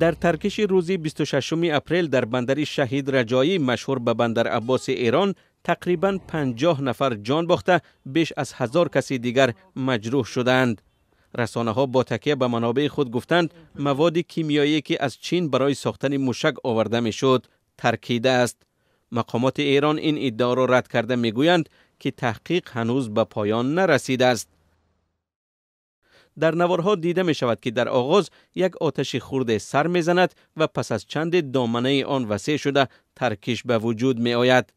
Дар таркиши рӯзи 26 апрел дар бандари Шаҳид Раҷоӣ, машҳур ба Бандар Аббоси Эрон, тақрибан 50 нафар ҷон бохта, беш аз 1000 каси дигар маҷрӯҳ шудаанд. Расонаҳо бо такя ба манобеи худ гуфтанд, маводи кимиёие ки аз Чин барои сохтани мушак оварда мешуд, таркидааст. Мақомоти Эрон ин иддаоро рад карда мегӯянд, ки таҳқиқ ҳанӯз ба поён нарасидааст. Дар наворҳо дида мешавад, ки дар оғоз як оташи хурде сар мезанад ва пас аз чанде доманаи он васеъ шуда таркиш ба вуҷуд меояд.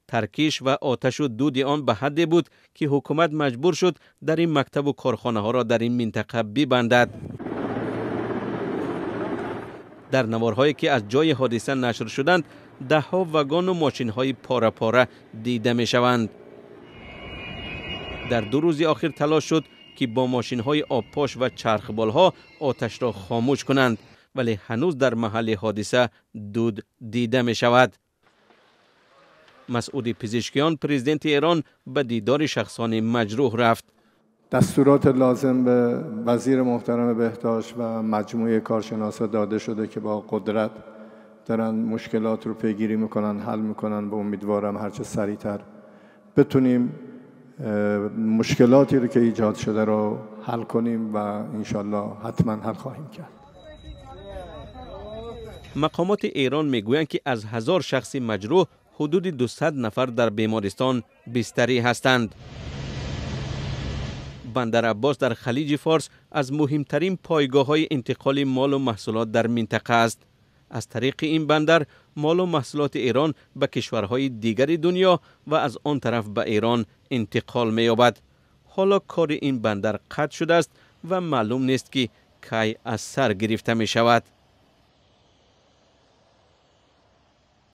Таркиш ва оташу дуди он ба ҳадде буд, ки ҳукумат маҷбур шуд дар ин мактабу корхонаҳоро дар ин минтақа бибандад. Дар наворҳое ки аз ҷои ҳодиса нашр шуданд, даҳҳо вагону мошинҳои пора-пора дида мешаванд. Дар 2 рӯзи охир талош шуд, ки бо мошинҳои обпош ва чархболҳо оташро хомӯш кунанд, вале ҳанӯз дар маҳалли ҳодиса дуд дида мешавад. Масъуди Пизишкиён, президенти Эрон, ба дидори шахсони маҷрӯҳ рафт. Дастуроти лозим ба вазири муҳтарами беҳдошт ва маҷмӯаи коршиносо дода шуда, ки бо қудрат доранд мушкилотро пайгирӣ мекунанд, ҳал мекунанд ва умедворам ҳарчи сариътар битунем мушкилотеро ки эҷод шуда ро ҳал кунем ва иншоаллоҳ ҳатман ҳал хоҳем кард. Мақомоти Эрон мегӯянд, ки аз 1000 шахси маҷрӯҳ ҳудуди 200 нафар дар бемористон бистарӣ ҳастанд. Бандар Аббос дар Халиҷи Форс аз муҳимтарин пойгоҳҳои интиқоли молу маҳсулот дар минтақа аст. Аз тариқи ин бандар молу маҳсулоти Эрон ба кишварҳои дигари дунё ва аз он тараф ба Эрон интиқол меёбад. Ҳоло кори ин бандар қатъ шудааст ва маълум нест, ки кай аз сар гирифта мешавад.